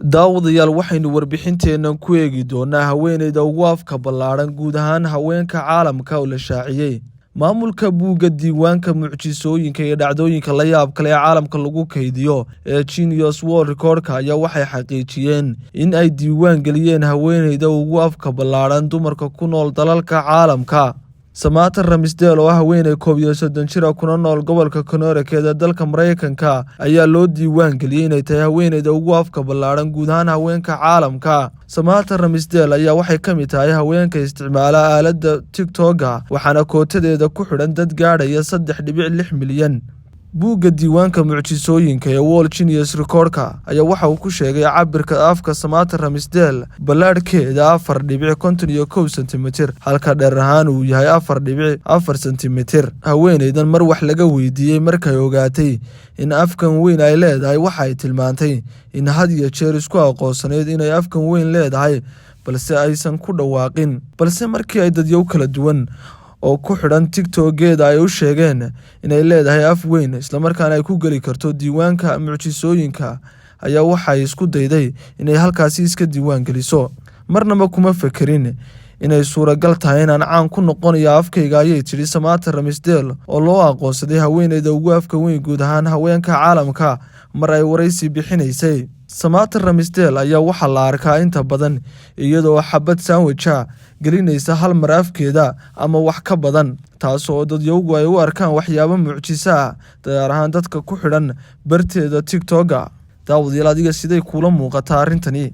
Daawadayaal, waxaynu warbixinteennan ku eegi doonaa haweeneyda ugu afka ballaadhan guud ahaan haweenka caalamka oo la shaaciyey. Maamulka buugga diiwaanka mucjisooyinka iyo dhacdooyinka la yaab kale ee caalamka lagu kaydiyo ee Guinness World Recordka ayaa waxay xaqiijiyeen in ay diiwaan geliyeen haweeneyda ugu afka ballaadhan dumarka ku nool dalalka caalamka. Samantha Ramsdell, oo ah haweeney 31 jira kuna nool gobolka Connecticut ee dalka Maraykanka, ayaa loo diiwaan geliyey inay tahay haweeneyda ugu afka ballaadhan guud ahaan haweenka caalamka. Samantha Ramsdell ayaa waxay ka mid tahay haweenka isticmaala aaladda TikToka, waxaana kootadeeda ku xidhan dad gaadhaya 3.6 milyan. Buugga diiwaanka mucjisooyinka ee World Guinness Recordka ayaa waxa uu ku sheegay cabirka afka Samantha Ramsdell ballaadhkeeda 4.51 sentimitir, halka dheer ahaan uu yahay 4.4 sentimitir. Haweeneydan mar wax laga weydiiyey markay ogaatay in afkan weyn ay leedahay, waxa ay tilmaantay in had iyo jeer isku aqoonsanayd inay afkan weyn leedahay, balse aysan ku dhawaaqin. Balse markii ay dadyow kala duwan oo ku xidhan TikTokeeda ay u sheegeen inay leedahay af weyn, islamarkaana ay ku geli karto diiwaanka mucjisooyinka, ayaa waxay isku dayday inay halkaasi iska diiwaan geliso. "Marnaba kuma fekerin inay suuragal tahay inaan caan ku noqonayo afkayga," ayay tidhi Samantha Ramsdell, oo loo aqoonsaday haweeneyda ugu afka weyn guud ahaan haweenka caalamka, mar ay waraysi bixinaysay. Samantha Ramsdell ayaa waxaa la arkaa inta badan iyadoo xabad sandwich-a gelinaysa hal mar afkeeda ama wax ka badan, taas oo dadyowgu ay u arkaan waxyaabo mucjiso ah, gaar ahaan dadka ku xidhan barteeda TikToka. Daawadayaal, adiga siday kuula muuqataa arrintani?